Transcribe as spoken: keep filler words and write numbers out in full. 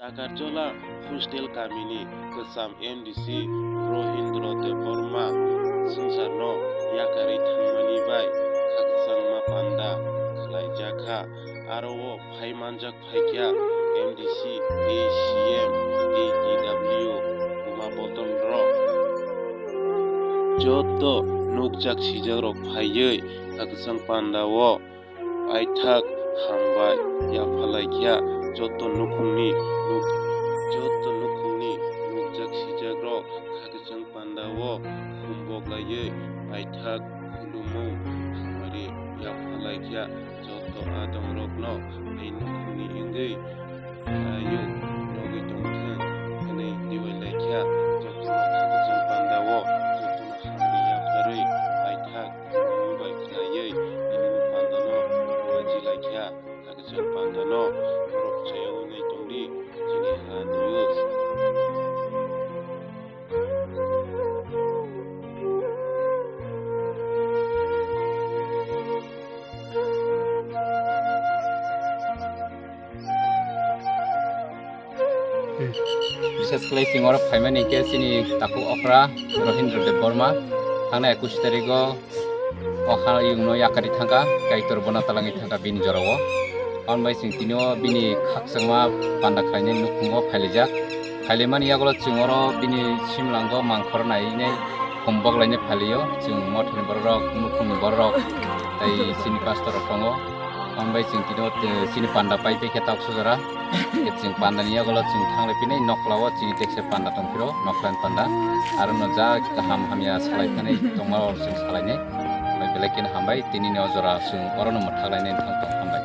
Takarjola Hostel kamini kwcham M D C Rohindra Debbarma swngcharno yakarwi thangmani bai khakchangma panda khlaijak kha. Aro o phai manjak phaikha M D C tei C M tei T W Buma Bodol rok. Joto nukjak sijak rok phaiwi khakchang panda o paithak hambai yaphalai kha. Joto nukhungni nuk-, joto nukhungni nukjak sijak rok khakchang panda o humbok laiwi paithak khulumung hamari yaphalai kha. Joto adongrokno tei nukhungni wngwi ayuk nogwi tongthwng hwnwi twiwi lai kha. Jotono khakchang panda o jotono hamari yapharwi paithak khulumung bai khlaiwi nini pandano waji lai kha. Khakchang pandano borok chayawi nai tongdi chini ha news. Bishes khlai chwng oro phaimani khe chini takhuk okra Rohindra Debbarma thangnai ekush tarigo o hayungno yakarwi thangkha, Kaitor bono talangwi thangkha bini jorao. Aboni bai chwng tini o bini khakchangma panda khlainai nukhungo phailaijak. Phailaimani yagulo chwng oro bini simlango mangkhor nainai humbok lainai phailio. Chwng mothani bororok, nukhungni bororok tei chini pastor rok tongo. Aboni bai chwng tini o, eh, chini panda pai pai khe tok sujora. Chwng pandani yagulo chwng thanglai phinai noklao chini tekse panda tongphiro, noklani panda. Arono ja kaham hamya salai thani tongma rok chwng salainai. Bai belai kheno hambai, tinini o jora chwng orono mwthak lainai thang tong hambai.